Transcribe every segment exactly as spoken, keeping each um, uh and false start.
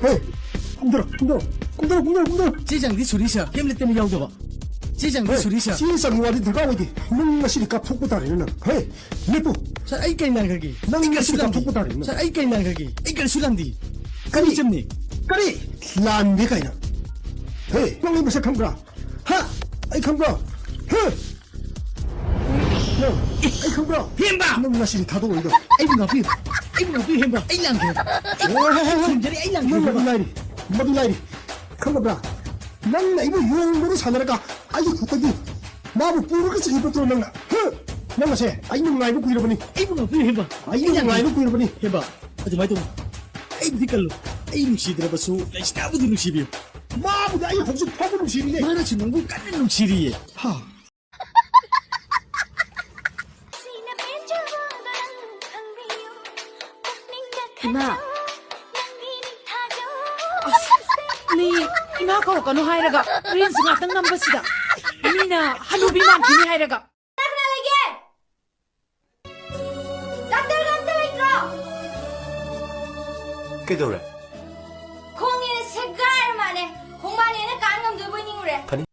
ꯍꯦ, ꯀꯨꯝꯊꯔꯣ, ꯀꯨꯝꯊꯔꯣ, ꯀꯨꯝꯊꯔꯣ, ꯀꯨꯝꯊꯔꯣ, ꯀꯨꯝꯊꯔꯣ꯫ ꯆꯦ ꯆꯥꯡꯗꯤ ꯁꯨꯔꯤ, ꯁꯥꯔ꯫ ꯍꯦꯝꯂꯦꯠꯇꯅ ꯌꯥꯎꯗꯕ꯫ ꯆꯦ ꯆꯥꯡꯗꯤ ꯍꯦ, ꯁꯨꯔꯤ, ꯁꯥꯔ꯫ ꯆꯦ ꯆꯥꯡꯒꯤ ꯋꯥꯗꯤ ꯗꯔꯀꯥꯔ ꯑꯣꯏꯗꯦ꯫ ꯅꯪ ꯉꯁꯤꯗꯤ ꯀꯥꯞꯊꯣꯛꯄ ꯇꯥꯔꯦꯅꯦ ꯅꯪ꯫ ꯍꯦ, ꯂꯦꯞꯄꯨ꯫ ꯁꯥꯔ, ꯑꯩ ꯀꯔꯤ ꯂꯥꯟꯈ꯭ꯔꯒꯦ? ꯅꯪ ꯑꯩ ꯀꯔꯤꯁꯨ ꯉꯁꯤꯗꯤ ꯂꯥꯟꯗꯦ꯫ ꯀꯥꯞꯊꯣꯛꯄ ꯇꯥꯔꯦꯅꯦ ꯅꯪ꯫ ꯁꯥꯔ, ꯑꯩ ꯀꯔꯤ ꯂꯥꯟꯈ꯭ꯔꯒꯦ? ꯑꯩ ꯀꯔꯤꯁꯨ ꯂꯥꯟꯗꯦ꯫ ꯀꯔꯤ? ꯀꯔꯤ? ꯂꯥꯟꯗꯦ ꯀꯥꯏꯅ꯫ ꯍꯦ, ꯅꯪ ꯑꯩ ꯃꯁꯛ ꯈꯪꯕ꯭ꯔꯥ? ꯍꯥ? ꯑꯩ ꯈꯪꯕ꯭ꯔꯣ? ꯍꯥ? ꯅꯪ, ꯑꯩ ꯈꯪꯕ꯭ꯔꯣ? ꯍꯦꯝꯕ! ꯅꯪ ꯉꯁꯤꯗꯤ ꯊꯥꯗꯣꯛꯑꯣꯏꯗꯣ꯫ ꯑꯩꯕꯨ ꯉꯥꯛꯄꯤꯌꯨ꯫ ꯑꯩꯕꯨ ꯉꯥꯛꯄꯤꯌꯨ, ꯍꯦꯝꯕ꯫ ꯑꯩ ꯂꯥꯟꯈ꯭ꯔꯦ꯫ ꯑꯩ, ꯍꯣꯏ, ꯍꯣꯏ, ꯍꯣꯏ, ꯑꯩ ꯍꯣꯏ꯫ ꯈꯨꯔꯨꯝꯖꯔꯤ, ꯑꯩ ꯂꯥꯟꯈ꯭ꯔꯦ, ꯅꯪ ꯍꯦꯝꯕ꯫ ꯃꯗꯨ ꯂꯥꯏꯔꯤ, ꯃꯗꯨ ꯂꯥꯏꯔꯤ꯫ ꯈꯪꯉꯕ꯭ꯔꯥ? ꯅꯪꯅ ꯑꯩꯕꯨ ꯌꯣꯡꯕꯗ ꯁꯥꯟꯅꯔꯒ ꯑꯩꯒꯤ ꯈꯨꯠꯇꯒꯤ ꯃꯥꯕꯨ ꯄꯨꯔꯒ ꯆꯠꯈꯤ ꯅꯠꯇ꯭ꯔꯣ ꯅꯪꯅ? ꯍꯥ? ꯅꯪ ꯑꯁꯦ ꯑꯩꯅ ꯉꯥꯏꯕ ꯀꯨꯏꯔꯕꯅꯤ꯫ ꯑꯩꯕꯨ ꯉꯥꯛꯄꯤꯌꯨ, ꯍꯦꯝꯕ꯫ ꯑꯩꯅ ꯑꯩ ꯂꯥꯟꯈ꯭ꯔꯦ꯫ ꯉꯥꯏꯕ ꯀꯨꯏꯔꯕꯅꯤ꯫ ꯍꯦꯝꯕ, ꯑꯗꯨꯃꯥꯏꯅ ꯇꯧꯅꯨ꯫ ꯑꯩꯕꯨꯗꯤ ꯀꯜꯂꯨ꯫ ꯑꯩ ꯅꯨꯡꯁꯤꯗ꯭ꯔꯕꯁꯨ ꯂꯩꯁꯅꯥꯕꯨꯗꯤ ꯅꯨꯡꯁꯤꯕꯤꯌꯨ꯫ ꯃꯥꯕꯨꯗꯤ ꯑꯩ ꯍꯧꯖꯤꯛ ꯐꯥꯎꯕ ꯅꯨꯡꯁꯤꯔꯤꯅꯦ꯫ ꯃꯥꯅꯁꯨ ꯅꯪꯕꯨ ꯀꯟꯅ ꯅꯨꯡꯁꯤꯔꯤꯌꯦ꯫ ꯍꯥ? ꯏꯃꯥ, ꯑꯁ, ꯃꯤ ꯏꯃꯥ ꯀꯧꯔꯛꯀꯅꯨ ꯍꯥꯏꯔꯒ ꯔꯤꯜꯁ ꯉꯥꯛꯇꯪ ꯅꯝꯕꯁꯤꯗ ꯃꯤꯅ ꯍꯅꯨꯕꯤ ꯃꯥꯟꯈꯤꯅꯤ ꯍꯥꯏꯔꯒ꯫ ꯀꯅꯥ ꯀꯅꯥ ꯂꯩꯒꯦ? ꯗꯥꯛꯇꯔꯒ ꯑꯝꯇ ꯂꯩꯇ꯭ꯔꯣ? ꯀꯩꯗꯧꯔꯦ? ꯈꯣꯡꯅꯦꯅ ꯁꯦꯒꯥꯏꯔ ꯃꯥꯅꯦ꯫ ꯈꯣꯡꯕꯥꯟꯅꯦꯅ ꯀꯥꯟ ꯉꯝꯗꯣꯏꯕꯣꯏ ꯅꯤꯡꯉꯨꯔꯦ꯫ ꯐꯅꯤ꯫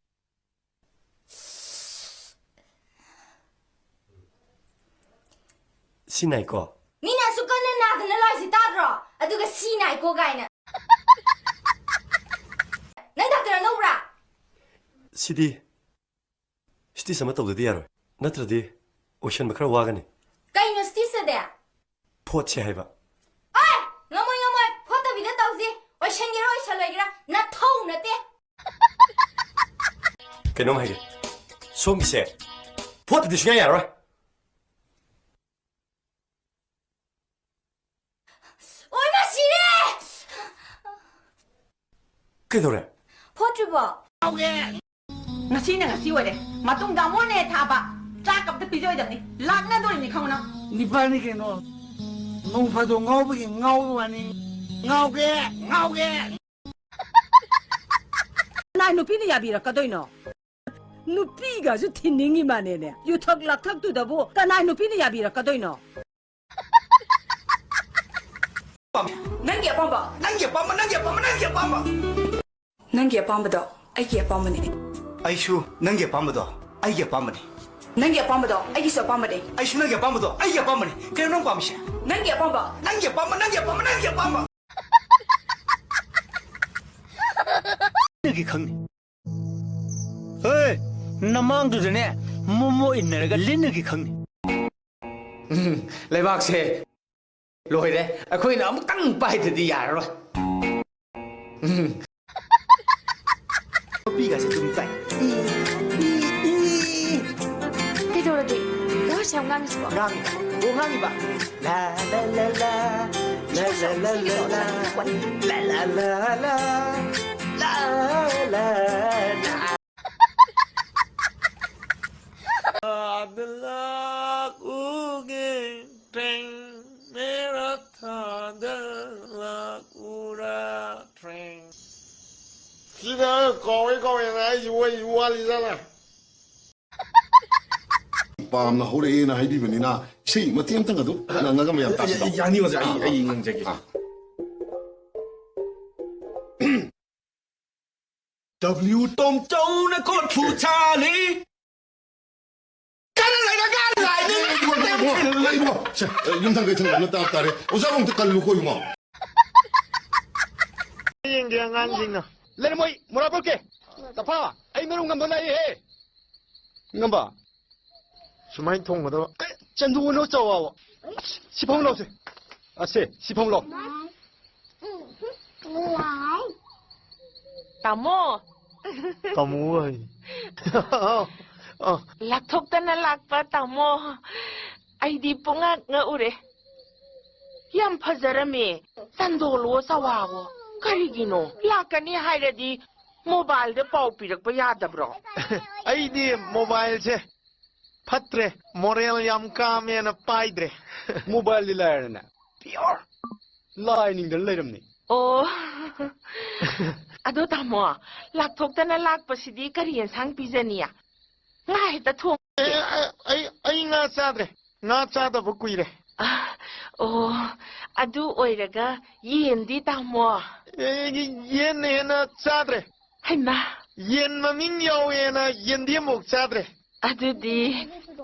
ꯁꯤ ꯅꯥꯏꯀꯣ꯫ ꯃꯤꯅ ꯑꯁꯨꯛ ꯀꯟꯅ ꯅꯥꯗꯅ ꯂꯥꯛꯏꯁꯤ ꯇꯥꯗ꯭ꯔꯣ? ꯑꯗꯨꯒ ꯁꯤ ꯅꯥꯏꯀꯣ ꯀꯥꯏꯅ꯫ ꯅꯪ ꯗꯥꯛꯇꯔ ꯑꯅꯧꯕ꯭ꯔꯥ? ꯁꯤꯗꯤ ꯁ꯭ꯇꯤꯆ ꯑꯃ ꯇꯧꯗꯗꯤ ꯌꯥꯔꯣꯏ꯫ ꯅꯠꯇ꯭ꯔꯗꯤ ꯑꯣꯏꯁꯟꯕ ꯈꯔ ꯋꯥꯒꯅꯤ꯫ ꯀꯩꯅꯣ ꯁ꯭ꯇꯤꯆ ꯑꯗꯤ? ꯐꯣꯠꯁꯦ ꯍꯥꯏꯕ꯫ ꯑꯦ! ꯉꯝꯃꯣꯏ, ꯉꯝꯃꯣꯏ! ꯐꯣꯠꯇꯕꯤꯗ ꯇꯧꯁꯤ꯫ ꯑꯣꯏꯁꯟꯒꯦꯔꯥ ꯑꯣꯏꯁꯜꯂꯣꯏꯒꯦꯔꯥ ꯅꯊꯧ ꯅꯠꯇꯦ꯫ ꯀꯩꯅꯣꯝ ꯍꯥꯏꯒꯦ꯫ ꯁꯣꯝꯒꯤꯁꯦ ꯐꯣꯠꯇꯗꯤ ꯁꯨꯡꯌꯥ ꯌꯥꯔꯔꯣꯏ꯫ ꯑꯣꯏꯃꯥ ꯁꯤꯔꯦ! ꯀꯩꯗꯧꯔꯦ? ꯐꯣꯠꯇ꯭ꯔꯤꯕꯣ? ꯉꯁꯤꯅ ꯉꯁꯤ ꯑꯣꯏꯔꯦ꯫ ꯃꯇꯨꯡꯗ ꯑꯃꯨꯛ ꯍꯟꯅ ꯍꯦꯛ ꯊꯥꯕ ꯆꯥꯛ ꯑꯝꯇ ꯄꯤꯖꯔꯣꯏꯗꯕꯅꯤ꯫ ꯂꯥꯛꯅꯗꯣꯔꯤꯕꯅꯤ ꯈꯪꯉꯨ ꯅꯪ꯫ ꯅꯤꯄꯥꯅꯤ ꯀꯩꯅꯣ꯫ ꯅꯣꯡ ꯐꯥꯗꯣꯛ ꯉꯥꯎꯕꯒꯤ ꯉꯥꯎꯕ ꯋꯥꯅꯤ꯫ ꯉꯥꯎꯒꯦ, ꯉꯥꯎꯒꯦ꯫ ꯀꯅꯥꯏ ꯅꯨꯄꯤꯅ ꯌꯥꯕꯤꯔꯛꯀꯗꯣꯏꯅꯣ? ꯅꯨꯄꯤꯒꯁꯨ ꯊꯤꯟꯅꯤꯡꯉꯤ ꯃꯥꯅꯦꯅꯦ꯫ ꯌꯨꯊꯛ ꯂꯥꯛꯊꯛꯇꯨꯗꯕꯨ ꯀꯅꯥꯏ ꯅꯨꯄꯤꯅ ꯌꯥꯕꯤꯔꯛꯀꯗꯣꯏꯅꯣ? ꯅ ꯅꯪꯒꯤ ꯑꯄꯥꯝꯕ꯫ ꯅꯪꯒꯤ ꯑꯄꯥꯝꯕ, ꯅꯪꯒꯤ ꯑꯄꯥꯝꯕ, ꯅꯪꯒꯤ ꯑꯄꯥꯝꯕ꯫ ꯅꯪꯒꯤ ꯑꯄꯥꯝꯕꯗꯣ ꯑꯩꯒꯤ ꯑꯄꯥꯝꯕꯅꯤ꯫ ꯑꯩꯁꯨ ꯅꯪꯒꯤ ꯑꯄꯥꯝꯕꯗꯣ ꯑꯩꯒꯤ ꯑꯄꯥꯝꯕꯅꯤ꯫ ꯅꯪꯒꯤ ꯑꯄꯥꯝꯕꯗꯣ ꯑꯩꯒꯤꯁꯨ ꯑꯄꯥꯝꯕꯅꯤ꯫ ꯑꯩꯁꯨ ꯅꯪꯒꯤ ꯑꯄꯥꯝꯕꯗꯣ ꯑꯩꯒꯤ ꯑꯄꯥꯝꯕꯅꯤ꯫ ꯀꯩꯅꯣ ꯅꯪ ꯄꯥꯝꯃꯤꯁꯦ? ꯅꯪꯒꯤ ꯑꯄꯥꯝꯕ꯫ ꯅꯪꯒꯤ ꯑꯄꯥꯝꯕ, ꯅꯪꯒꯤ ꯑꯄꯥꯝꯕ, ꯅꯪꯒꯤ ꯑꯄꯥꯝꯕ꯫ ꯅꯪꯒꯤ ꯈꯪꯅꯤ꯫ ꯍꯦ, ꯅꯃꯥꯡꯗꯨꯗꯅꯦ ꯃꯣꯃꯣ ꯏꯟꯅꯔꯒ ꯂꯤꯟꯅꯒꯤ ꯈꯪꯅꯤ꯫ ꯎꯝ, ꯂꯩꯕꯥꯛꯁꯦ ꯂꯣꯏꯔꯦ꯫ ꯑꯩꯈꯣꯏꯅ ꯑꯃꯨꯛꯇꯪ ꯄꯥꯏꯗ꯭ꯔꯗꯤ ꯌꯥꯔꯔꯣꯏ꯫ ꯎꯝ꯫ ꯅꯨꯄꯤꯒꯁꯦ ꯑꯗꯨꯝ ꯆꯥꯏ꯫ E, E, E. ꯀꯩꯗꯧꯔꯒꯦ? ꯋꯥꯁꯦ ꯌꯥꯝ ꯉꯥꯡꯉꯤꯁꯤꯕꯣ? ꯉꯥꯡꯉꯤꯕ꯫ ꯑꯣ, ꯉꯥꯡꯉꯤꯕ꯫ ꯂꯥ, ꯂꯥ, ꯂꯥ, ꯂꯥ꯫ ꯂꯥ, ꯂꯥ, ꯂꯥ, ꯂꯥ, ꯂꯥ꯫ ꯂꯥ, ꯂꯥ, ꯂꯥ, ꯂꯥ꯫ ꯂꯥ, ꯂꯥ, ꯂꯥ, ꯂꯥ꯫ ꯊꯥꯗ ꯂꯥꯛꯎꯒꯦ, ꯇ꯭ꯔꯦꯡ, ꯃꯦꯔꯥ ꯊꯥꯗ ꯂꯥꯛꯎꯔꯥ, ꯇ꯭ꯔꯦꯡ꯫ ꯁꯤꯗ ꯀꯥꯎꯋꯦ, ꯀꯥꯎꯋꯦꯅ ꯍꯥꯏꯁꯤꯕꯨ ꯑꯩꯁꯨ ꯋꯥꯠꯂꯤꯖꯥꯠꯂꯥ? ꯄꯥꯝꯅ ꯍꯧꯔꯛꯑꯦꯅ ꯍꯥꯏꯕꯤꯕꯅꯤꯅ, ꯏꯁꯩ ꯃꯇꯦꯛ ꯑꯃꯇꯪ ꯑꯗꯨꯝ ꯉꯪꯉꯒ ꯃꯌꯥꯝ ꯇꯥꯁꯤꯗ꯫ ꯌꯥꯅꯤ ꯑꯣꯖꯥ, ꯑꯩ, ꯑꯥ, ꯑꯩ ꯉꯪꯖꯒꯦ꯫ ꯑꯥ꯫ W ꯇꯣꯝꯆꯧꯅ ꯀꯣꯔꯐꯨ ꯁꯥꯜꯂꯤ꯫ ꯀꯟꯅ ꯂꯩꯔꯀꯥꯟꯗ ꯂꯥꯏꯅꯤꯡ ꯂꯩꯕ꯭ꯔꯣ? ꯁꯦ, ꯌꯨꯝꯊꯪ ꯀꯩꯊꯪ ꯂꯣꯏꯅ ꯇꯥꯕ ꯇꯥꯔꯦ꯫ ꯑꯣꯖꯥ ꯑꯝꯇ ꯀꯜꯂꯨꯀꯣ, ꯏꯕꯨꯡꯉꯣ꯫ ꯌꯦꯡꯒꯦ ꯑꯉꯥꯡꯁꯤꯡꯅ꯫ ꯂꯩꯔꯝꯃꯣꯏ, ꯃꯣꯔꯥ ꯄꯨꯔꯛꯀꯦ꯫ ꯇꯐꯥ, ꯑꯩ ꯃꯔꯨꯝ ꯉꯝꯕ ꯂꯥꯛꯏꯍꯦ꯫ ꯉꯝꯕ꯫ ꯁꯨꯃꯥꯏꯅ ꯊꯣꯡꯒꯗꯕ꯫ ꯑꯦ, ꯆꯟꯗꯨ ꯎꯅꯧ ꯆꯥꯎꯋꯣ꯫ ꯁꯤ ꯐꯝ ꯂꯥꯎꯁꯦ꯫ ꯑꯁꯦ, ꯁꯤ ꯐꯝ ꯂꯥꯎ꯫ ꯇꯥꯃꯣ꯫ ꯇꯥꯃꯣ ꯍꯥꯏ꯫ ꯑ, ꯑ꯫ ꯂꯥꯛꯊꯣꯛꯇꯅ ꯂꯥꯛꯄ ꯇꯥꯃꯣ꯫ ꯑꯩꯗꯤ ꯄꯨꯡꯉꯛ ꯉꯛꯎꯔꯦ꯫ ꯌꯥꯝ ꯐꯖꯔꯝꯃꯦ꯫ ꯆꯟꯗꯣꯜꯋꯣ ꯆꯋꯥꯋꯣ꯫ ꯀꯔꯤꯒꯤꯅꯣ? ꯂꯥꯛꯀꯅꯤ ꯍꯥꯏꯔꯗꯤ ꯃꯣꯕꯥꯏꯜꯗ ꯄꯥꯎ ꯄꯤꯔꯛꯄ ꯌꯥꯗꯕ꯭ꯔꯣ? ꯑꯩꯗꯤ ꯃꯣꯕꯥꯏꯜꯁꯦ ꯐꯠꯇ꯭ꯔꯦ, ꯃꯣꯔꯦꯜ ꯌꯥꯝ ꯀꯥꯝꯃꯦꯅ ꯄꯥꯏꯗ꯭ꯔꯦ꯫ ꯃꯣꯕꯥꯏꯜꯗꯤ ꯂꯥꯏꯔꯗꯅ, pure ꯂꯥꯏ ꯅꯤꯡꯗꯅ ꯂꯩꯔꯝꯅꯤ꯫ ꯑꯣ꯫ ꯑꯗꯣ ꯇꯥꯃꯣ, ꯂꯥꯛꯊꯣꯛꯇꯅ ꯂꯥꯛꯄꯁꯤꯗꯤ ꯀꯔꯤ ꯌꯦꯟꯁꯥꯡ ꯄꯤꯖꯅꯤ? ꯉꯥ ꯍꯦꯛꯇ ꯊꯣꯡ- ꯑꯦ, ꯑꯩ, ꯑꯩ, ꯑꯩ ꯉꯥ ꯆꯥꯗ꯭ꯔꯦ꯫ ꯉꯥ ꯆꯥꯗꯕ ꯀꯨꯏꯔꯦ꯫ ꯑ, ꯑꯣ, ꯑꯗꯨ ꯑꯣꯏꯔꯒ ꯌꯦꯟꯗꯤ, ꯇꯥꯃꯣ? ꯑꯦ, ꯌꯦꯟꯅ ꯍꯦꯟꯅ ꯆꯥꯗ꯭ꯔꯦ꯫ ꯍꯩꯃꯥ! ꯌꯦꯟ ꯃꯃꯤꯡ ꯌꯥꯎꯋꯦꯅ ꯌꯦꯟꯗꯤ ꯑꯃꯨꯛ ꯆꯥꯗ꯭ꯔꯦ꯫ ꯑꯗꯨꯗꯤ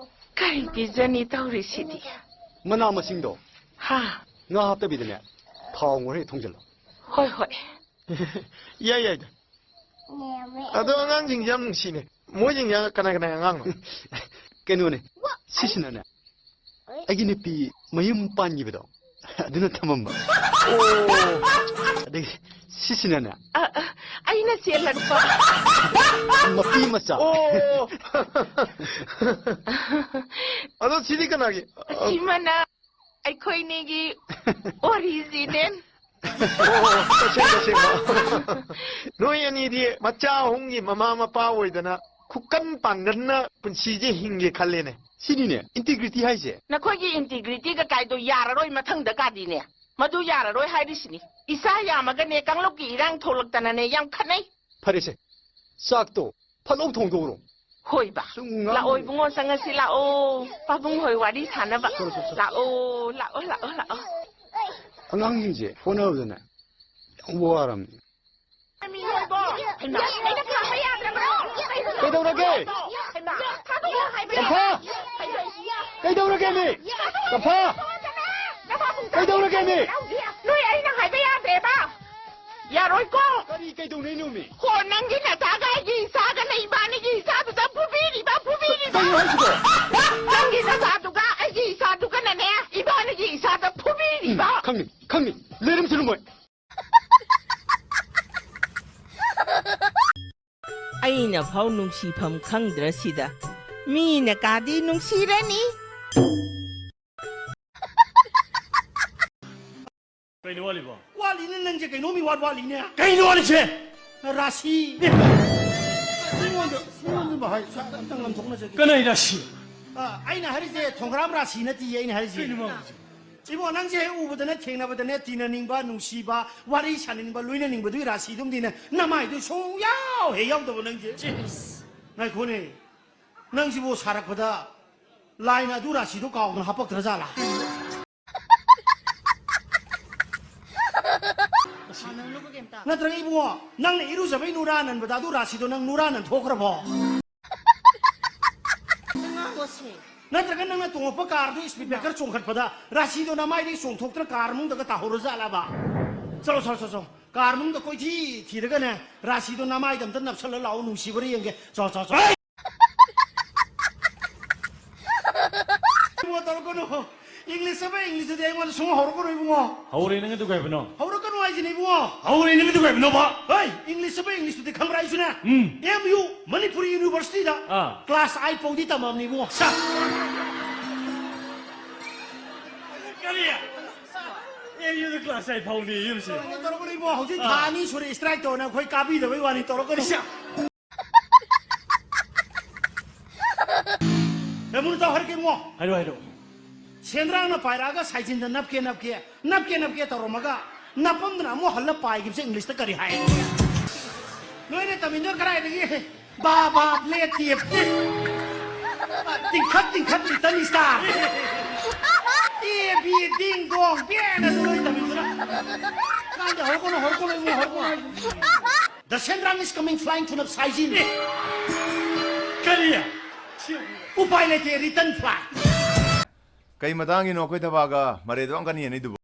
ꯀꯔꯤ ꯄꯤꯖꯅꯤ ꯇꯧꯔꯤꯁꯤꯗꯤ? ꯃꯅꯥ ꯃꯁꯤꯡꯗꯣ꯫ ꯍꯥ? ꯉꯥ ꯍꯥꯞꯇꯕꯤꯗꯅꯦ, ꯊꯥꯎ ꯉꯧꯔ ꯍꯦꯛ ꯊꯣꯡꯖꯤꯜꯂꯣ꯫ ꯍꯣꯏ, ꯍꯣꯏ꯫ ꯌꯥꯏ, ꯌꯥꯏꯗ꯫ ꯑꯗꯣ ꯑꯉꯥꯡꯁꯤꯡꯁꯦ ꯌꯥꯝ ꯅꯨꯡꯁꯤꯅꯦ꯫ ꯃꯣꯏꯁꯤꯡꯁꯦ ꯀꯅꯥ ꯀꯅꯥ ꯑꯉꯥꯡꯅꯣ? ꯀꯩꯅꯣꯅꯦ, ꯁꯤꯁꯤꯅꯅꯦ, ꯑꯩꯒꯤ ꯅꯨꯄꯤ ꯃꯌꯨꯝ ꯄꯥꯟꯈꯤꯕꯗꯣ, ꯑꯗꯨꯅ ꯊꯝꯃꯝꯕ꯫ ꯑꯣ꯫ ꯑꯗꯒꯤ ꯁꯤꯁꯤꯅꯅꯦ, ꯑ, ꯑ, ꯑꯩꯅ ꯆꯦꯜꯂꯛꯄ꯫ ꯃꯄꯤ ꯃꯆꯥ꯫ ꯑꯣ꯫ ꯑꯗꯣ ꯁꯤꯗꯤ ꯀꯅꯥꯒꯤ? ꯁꯤꯃꯅ ꯑꯩꯈꯣꯏꯅꯤꯒꯤ original꯫ ꯑꯣ, ꯇꯁꯦꯡ ꯇꯁꯦꯡꯕ꯫ ꯅꯣꯏ ꯑꯅꯤꯗꯤ ꯃꯆꯥ ꯑꯍꯨꯝꯒꯤ ꯃꯃꯥ ꯃꯄꯥ ꯑꯣꯏꯗꯅ ꯈꯨꯀꯟ ꯄꯥꯡꯒꯟꯅ ꯄꯨꯟꯁꯤꯁꯦ ꯍꯤꯡꯒꯦ ꯈꯜꯂꯦꯅꯦ꯫ ꯁꯤꯅꯤꯅꯦ integrity ꯍꯥꯏꯁꯦ꯫ ꯅꯈꯣꯏꯒꯤ integrityꯒ ꯀꯥꯏꯗꯣ ꯌꯥꯔꯔꯣꯏ ꯃꯊꯪꯗ ꯀꯥꯗꯤꯅꯦ꯫ ꯃꯗꯨ ꯌꯥꯔꯔꯣꯏ ꯍꯥꯏꯔꯤꯁꯤꯅꯤ꯫ ꯏꯆꯥ ꯌꯥꯝꯃꯒꯅꯦ, ꯀꯥꯡꯂꯨꯞꯀꯤ ꯏꯔꯥꯡ ꯊꯣꯛꯂꯛꯇꯅꯅꯦ, ꯌꯥꯝ ꯈꯠꯅꯩ꯫ ꯐꯔꯦꯁꯦ, ꯆꯥꯛꯇꯣ ꯐꯠ ꯂꯥꯎ ꯊꯣꯡꯗꯣꯛꯎꯔꯣ꯫ ꯍꯣꯏꯕ꯫ ꯁꯨꯝ ꯉꯥꯡ ꯂꯥꯛꯑꯣ ꯂꯩ꯫ ꯏꯕꯨꯡꯉꯣ, ꯆꯪꯉꯁꯤ ꯂꯥꯛꯑꯣ꯫ ꯄꯥꯕꯨꯡ ꯍꯣꯏ ꯋꯥꯔꯤ ꯁꯥꯟꯅꯕ꯫ ꯆꯠꯂꯣ, ꯆꯠꯂꯣ, ꯆꯠꯂꯣ꯫ ꯂꯥꯛꯑꯣ, ꯂꯥꯛꯑꯣ, ꯂꯥꯛꯑꯣ, ꯂꯥꯛꯑꯣ꯫ ꯑꯉꯥꯡꯁꯤꯡꯁꯦ ꯍꯣꯠꯅꯕꯗꯅꯦ ꯌꯥꯝ ꯋꯥꯔꯝꯅꯤ꯫ ꯃꯤ ꯍꯣꯏꯕꯣ꯫ ꯍꯩꯃꯥ, ꯑꯩꯅ ꯊꯥꯕ ꯌꯥꯗ꯭ꯔꯕ꯭ꯔꯣ? ꯀꯩꯗꯧꯔꯒꯦ? ꯍꯩꯃꯥ, ꯊꯥꯗꯣꯛꯑꯣ ꯍꯥꯏꯕ ꯀꯝꯐꯥ! ꯌꯥꯗ꯭ꯔꯣ? ꯀꯩꯗꯧꯔꯒꯦ ꯃꯤ? ꯀꯝꯐꯥ! ꯅꯄꯥꯕꯨꯡ ꯀꯩꯗꯧꯔꯒꯦ ꯃꯤ? ꯅꯣꯏ ꯑꯩꯅ ꯍꯥꯏꯕ ꯌꯥꯗ꯭ꯔꯦꯕ꯫ ꯌꯥꯔꯣꯏꯀꯣ? ꯀꯔꯤ ꯀꯩꯗꯧꯅꯩꯅꯣꯃꯤ? ꯍꯣ, ꯅꯪꯒꯤ ꯅꯆꯥꯒ ꯑꯩꯒꯤ ꯏꯆꯥꯒꯅ ꯏꯕꯥꯅꯤꯒꯤ ꯏꯆꯥꯗꯨꯗ ꯐꯨꯕꯤꯔꯤꯕ, ꯐꯨꯕꯤꯔꯤꯕ꯫ ꯀꯩꯅꯣ ꯍꯥꯏꯁꯤꯕꯣ? ꯅꯪꯒꯤ ꯅꯆꯥꯗꯨꯒ ꯑꯩꯒꯤ ꯏꯆꯥꯗꯨꯒꯅꯅꯦ, ꯏꯕꯥꯅꯤꯒꯤ ꯏꯆꯥꯗ ꯐꯨꯕꯤꯔꯤꯕ꯫ ꯎꯝ, ꯈꯪꯅꯤ, ꯈꯪꯅꯤ꯫ ꯂꯩꯔꯝꯁꯅꯨ ꯃꯣꯏ꯫ ꯑꯩꯅ ꯐꯥꯎ ꯅꯨꯡꯁꯤꯐꯝ ꯈꯪꯗ꯭ꯔꯁꯤꯗ, ꯃꯤꯅ ꯀꯥꯗꯤ ꯅꯨꯡꯁꯤꯔꯅꯤ꯫ ꯀꯩꯅꯣ ꯋꯥꯠꯂꯤꯕꯣ? ꯋꯥꯠꯂꯤꯅꯦ ꯅꯪꯁꯦ, ꯀꯩꯅꯣꯝ ꯏꯋꯥꯠ ꯋꯥꯠꯂꯤꯅꯦ꯫ ꯀꯩꯅꯣ ꯋꯥꯠꯂꯤꯁꯦ? ꯔꯥꯁꯤ꯫ ꯑꯩꯉꯣꯟꯗ, ꯑꯩꯉꯣꯟꯗ ꯍꯥꯏ, ꯑꯝꯇꯪ ꯂꯪꯊꯣꯛꯅꯖꯒꯦ꯫ ꯀꯅꯥꯏ ꯔꯥꯁꯤ? ꯑ, ꯑꯩꯅ ꯍꯥꯏꯔꯤꯁꯦ ꯊꯣꯡꯒ꯭ꯔꯥꯝ ꯔꯥꯁꯤ ꯅꯠꯇꯤꯌꯦ, ꯑꯩꯅ ꯍꯥꯏꯔꯤꯁꯦ꯫ ꯀꯩꯅꯣ ꯃꯥ ꯍꯥꯏꯁꯦ? ꯏꯕꯣ, ꯅꯪꯁꯦ ꯍꯦꯛ ꯎꯕꯗꯅꯦ, ꯊꯦꯡꯅꯕꯗꯅꯦ, ꯇꯤꯟꯅꯅꯤꯡꯕ, ꯅꯨꯡꯁꯤꯕ, ꯋꯥꯔꯤ ꯁꯥꯅꯤꯡꯕ, ꯂꯣꯏꯅꯅꯤꯡꯕꯗꯨꯒꯤ ꯔꯥꯁꯤꯗꯨꯝꯗꯤꯅꯦ, ꯅꯃꯥꯏꯗꯨ ꯁꯨꯡꯌꯥꯎ ꯍꯦꯛ ꯌꯥꯎꯗꯕ ꯅꯪꯁꯦ꯫ ꯆꯦꯁ꯫ ꯉꯥꯏꯈꯣꯅꯦ, ꯅꯪꯁꯤꯕꯨ ꯁꯥꯔꯛꯄꯗ ꯂꯥꯏꯅ ꯑꯗꯨ ꯔꯥꯁꯤꯗꯣ ꯀꯥꯎꯗꯅ ꯍꯥꯄꯛꯇ꯭ꯔ ꯖꯥꯠꯂꯥ? ꯅꯪ ꯂꯨꯕ ꯀꯩꯝꯇ꯫ ꯅꯠꯇ꯭ꯔꯒ ꯏꯕꯨꯡꯉꯣ, ꯅꯪꯅ ꯏꯔꯨꯖꯕꯩ ꯅꯨꯔꯥ ꯅꯟꯕꯗ ꯑꯗꯨ ꯔꯥꯁꯤꯗꯣ ꯅꯪ ꯅꯨꯔꯥ ꯅꯟꯊꯣꯛꯈ꯭ꯔꯕꯣ? ꯅꯪ ꯉꯥꯡꯉꯣꯁꯦ꯫ ꯅꯠꯇ꯭ꯔꯒ ꯅꯪꯅ ꯇꯣꯡꯉꯛꯄ ꯀꯥꯔꯗꯨ speed breaker ꯆꯣꯡꯈꯠꯄꯗ ꯔꯥꯁꯤꯗꯣ ꯅꯃꯥꯏꯗꯒꯤ ꯆꯣꯡꯊꯣꯛꯇꯅ ꯀꯥꯔ ꯃꯅꯨꯡꯗꯒ ꯇꯥꯍꯧꯔꯖꯥꯠꯂꯕ? ꯆꯠꯂꯣ, ꯆꯠꯂꯣ, ꯆꯠꯂꯣ, ꯆꯠꯂꯣ꯫ ꯀꯥꯔ ꯃꯅꯨꯡꯗ ꯀꯣꯏꯊꯤ ꯊꯤꯔꯒꯅꯦ, ꯔꯥꯁꯤꯗꯣ ꯅꯃꯥꯏꯗ ꯑꯝꯇ ꯅꯞꯁꯜꯂ ꯂꯥꯛꯑꯣ, ꯅꯨꯡꯁꯤꯕ꯭ꯔꯥ ꯌꯦꯡꯒꯦ꯫ ꯆꯣ, ꯆꯣ, ꯆꯣ꯫ ꯏꯕꯨꯡꯉꯣ, ꯇꯧꯔꯛꯀꯅꯨ꯫ English ꯑꯃ English ꯇꯨꯗꯤ ꯑꯩꯉꯣꯟꯗ ꯁꯨꯝ ꯍꯧꯔꯛꯀꯅꯨ, ꯏꯕꯨꯡꯉꯣ꯫ ꯍꯧꯔꯦ, ꯅꯪ ꯑꯗꯨ ꯀꯩ ꯍꯥꯏꯕꯅꯣ? ꯍꯧꯔꯛꯀꯅꯨ ꯍꯥꯏꯁꯤꯅꯤ, ꯏꯕꯨꯡꯉꯣ꯫ ꯍꯧꯔꯦ, ꯅꯪ ꯑꯗꯨ ꯀꯩ ꯍꯥꯏꯕꯅꯣꯕ? ꯍꯣꯏ, English ꯑꯃ English ꯇꯨꯗꯤ ꯈꯪꯕ꯭ꯔꯥ ꯑꯩꯁꯨꯅꯦ? ꯎꯝ꯫ M U, ꯃꯅꯤꯄꯨꯔꯤ University ꯗ ꯑꯥ꯫ Class eight ꯐꯥꯎꯗꯤ ꯇꯝꯃꯕꯅꯤ, ꯏꯕꯨꯡꯉꯣ꯫ ꯁꯥ꯫ ꯀꯔꯤ? M U ꯗ class eight ꯐꯥꯎꯅꯤ ꯌꯨꯝꯁꯦ꯫ ꯇꯧꯔꯛꯀꯅꯨ, ꯏꯕꯨꯡꯉꯣ꯫ ꯍꯧꯖꯤꯛ ꯊꯥ ꯑꯥ꯫ ꯑꯅꯤ ꯁꯨꯔꯦ strike ꯇꯧꯅ ꯑꯩꯈꯣꯏ ꯀꯥꯕꯤꯗꯕꯩ ꯋꯥꯅꯤ, ꯇꯧꯔꯛꯀꯅꯨ꯫ ꯏꯁ꯫ ꯔꯦꯃꯨꯅ ꯇꯧ ꯍꯥꯏꯔꯛꯀꯦ, ꯏꯕꯨꯡꯉꯣ꯫ ꯍꯥꯏꯔꯣ, ꯍꯥꯏꯔꯣ꯫ ꯁꯦꯟꯗ꯭ꯔꯥꯡꯅ ꯄꯥꯏꯔꯛꯑꯒ ꯁꯥꯏꯖꯤꯟꯗ ꯅꯞꯀꯦ, ꯅꯞꯀꯦ, ꯅꯞꯀꯦ, ꯅꯞꯀꯦ ꯇꯧꯔꯝꯃꯒ, ꯅꯞꯄꯝꯗꯅ ꯑꯃꯨꯛ ꯍꯜꯂ ꯄꯥꯏꯈꯤꯕꯁꯦ English ꯇ ꯀꯔꯤ ꯍꯥꯏ? ꯅꯣꯏꯅ ꯇꯝꯃꯤꯟꯅ ꯀꯗꯥꯏꯗꯒꯤ? ꯕꯥ, ꯕꯥ, ꯕ꯭ꯂꯦ, ꯇꯦꯞ, ꯇꯦꯞ꯫ Twinkle, twinkle, little star. A, B, ding, dong, bell ꯑꯗꯨ ꯂꯣꯏ ꯇꯝꯃꯤꯟꯅ꯫ ꯀꯥꯟꯗ ꯍꯧꯔꯛꯀꯅꯨ, ꯍꯧꯔꯛꯀꯅꯨ, ꯏꯕꯨꯡꯉꯣ, ꯍꯧꯔꯛꯀꯅꯨ꯫ The Sendrang is coming flying to the Saijin. ꯀꯔꯤ? ꯎꯄꯥꯏ ꯂꯩꯇꯦ, return flight. ꯀꯩ ꯃꯇꯥꯡꯒꯤꯅꯣ ꯑꯩꯈꯣꯏ ꯊꯕꯥꯒ ꯃꯔꯩꯗꯣ ꯌꯥꯝ ꯀꯟꯅ ꯌꯦꯟꯅꯩꯗꯨꯕꯣ?